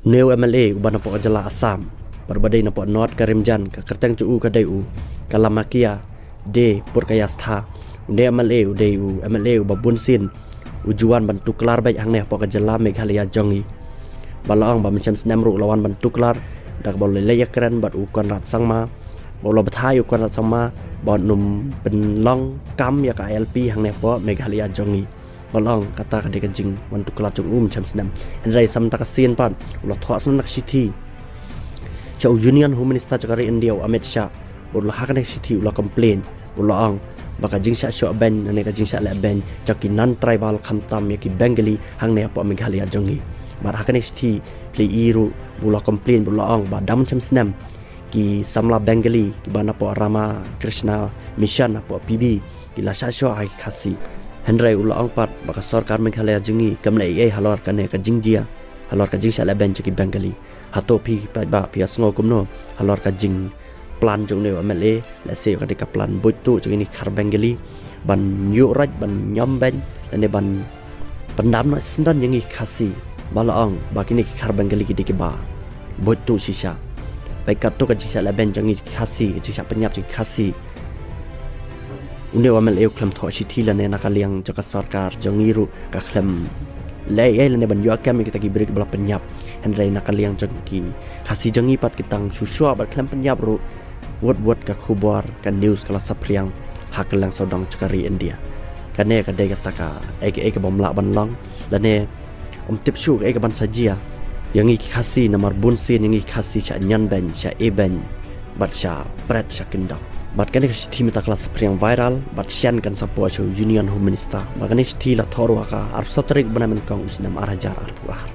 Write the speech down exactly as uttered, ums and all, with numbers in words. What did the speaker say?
Une u M L A uba napoh ka jylla Assam, bad uba dei napoh North Karimjan, ka kyrteng jong u ka dei u Kalamakia De Purkayastha. Une u M L A u dei u M L A uba bun sien u ju wan ban tuklar beit hangne hapoh ka jylla Meghalaya jong ngi. Ba la ong ba mynshem snem ruh u la wan ban tuklar da kaba u la leit ïakren bad u Conrad Sangma, ba u la bthai ïa u Conrad Sangma ba un ym pynlong kam ïa ka I L P hangne hapoh Meghalaya jong ngi. Ba la ong kata ka dei ka jingwan tuklar jong u mynshem snem. Hynrei sa mynta ka sien pat u la thoh sa kane ka shithi sha u Union Home Minister jong ka ri India, u Amit Shah. Bad u la, ha kane ka shithi u la complain, u la ong ba ka jingshah shoh beiñ ne ka jingshah leh beiñ jong ki non-tribal, khamtam ïa ki Bengali hangne hapoh Meghalaya jong ngi. Bad ha kane ka shithi phi la i ruh u la complain, u la ong ba da mynshem snem ki samla Bengali kiba napoh Ramakrishna Mission hapoh P B ki la shah shoh ha ki Khasi. Hynrei u la ong pat ba ka sorkar Meghalaya jong ngi kam leh ei ei halor kane ka jingjia, halor ka jingshah leh beiñ jong ki Bengali. Hato phi pat ba phi ïa sngew kumno halor ka jingplan jong une u M L A? Lehse ka dei ka plan buit tuh jong kine ki khar Bengali ban ïuh rai ban ñiam beiñ lane ban pyndam noh shisyndon ïa ngi ki Khasi. Ba la ong ba kine ki khar Bengali ki dei kiba buit tuh shisha. Peit katto ka jingshah leh beiñ jong ngi ki Khasi, ka jingshah pynïap jong ki Khasi. Une u M L A u khlem thoh shithi lane na ka liang jong ka sorkar jong ngi ruh ka khlem leh ei ei lane ban ïoh kem ïa kita ki briew kiba la pynïap. Hynrei na ka liang jong ki Khasi jong ngi pat ki tang shu shuwa bad khlem pynïap ruh, wut wut ka khubor, ka news ka la saphriang ha kylleng sawdong jong ka ri India. Kane ka dei kata kaei kaei kaba ym lah ban long lane ym tip shuh kaei kaban sa jia ïa ngi ki Khasi, namar bun sien ïa ngi ki Khasi shah ñion beiñ, shah ïeh beiñ bad shah pret, shah kyndong. Bad kane ka shithi mynta ka la saphriang viral bad shen kan sa poi sha u Union Home Minister. Bad kane ka shithi la thoh ruh ha ka arphew saw tarik u bnai nyngkong u snem ar hajar arphew ar.